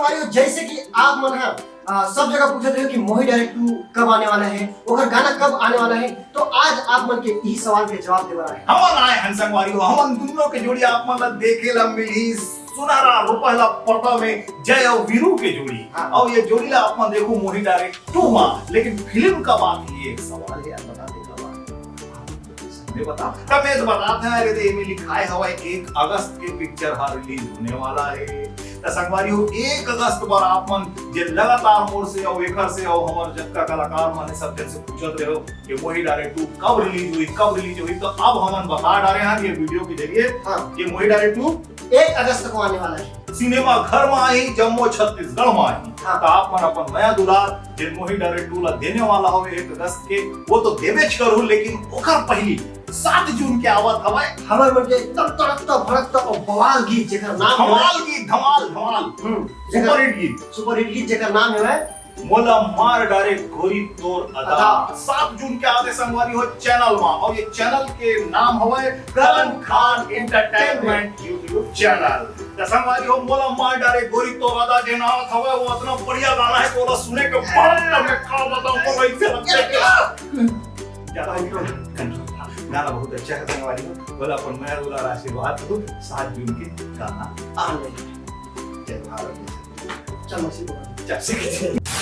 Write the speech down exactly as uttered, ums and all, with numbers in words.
भाइयों, जैसे कि आप मन ह, आ, सब जगह पूछत रहे हो कि मोही डायरेक्ट टू कब आने वाला है, ओकर गाना कब आने वाला है, तो आज आप मन के यही सवाल के जवाब देवत हे। हमन आए हन संगवारी हो, हमन दुनों के जोड़ी आप मन ला देखे ला मिलही सुनहरा रुपहला पर्दा में जय अउ वीरू के जोड़ी। हाँ। अउ ये जोड़ी ला आप मन देखो मोही डायरेक्ट टू मा, लेकिन फिल्म का बात ये एक सवाल है यार, बता दे का बात। मैं बता, तब मैं तो बता था, अरे, तो एमे लिखाए हवय एक अगस्त के पिक्चर हा रिलीज होने वाला है। त संगवारी हो, एक अगस्त बर आप मन जे लगातार मोर से अउ एकर से अउ हमर जतका कलाकार मन हे, सब जन से पूछत रहे हो कि मोही डायरेक्ट टू कब रिलीज होही, कब रिलीज होही, तो अब हमन बता डारे हन ये वीडियो के जरिए हाँ। कि मोही डायरेक्ट टू एक अगस्त को आने वाला है। सिनेमा घर में आही, जम्मो छत्तीसगढ़ में आही। हाँ। तो आप मन अपन मया दुलार जे मोही डायरेक्ट टू ला देने वाला हो एक अगस्त के, वो तो देवेच करहू, लेकिन ओकर पहली सात जून के आवत हवय हमर मन के एकदम तड़कता भड़कता और बवाल गीत जेकर नाम हवय धमाल गीत, धमाल, धमाल। हम्म, जेकर सुपरहिट गीत। सुपरहिट गीत जेकर नाम हवय मोला मार डारे गोरी तोर अदा। अदा। सात जून के आते संगवारी हो चैनल मा, और ये चैनल के नाम हवय करण खान एंटरटेनमेंट YouTube चैनल। त संगवारी हो मोला मार डारे गोरी तोर अदा जे नाम हवय, वो इतना बढ़िया गाना है, तोला सुने के बाद तब मैं का बताऊं, मोला ऐसे लगता है कि ज्यादा ही गाना बहुत अच्छा है संगवारी हो, बोला अपन मैं बोला आशीर्वाद को सात जून के गाना आ गए। जय भारत। चल मसीह बोला। जय श्री कृष्ण।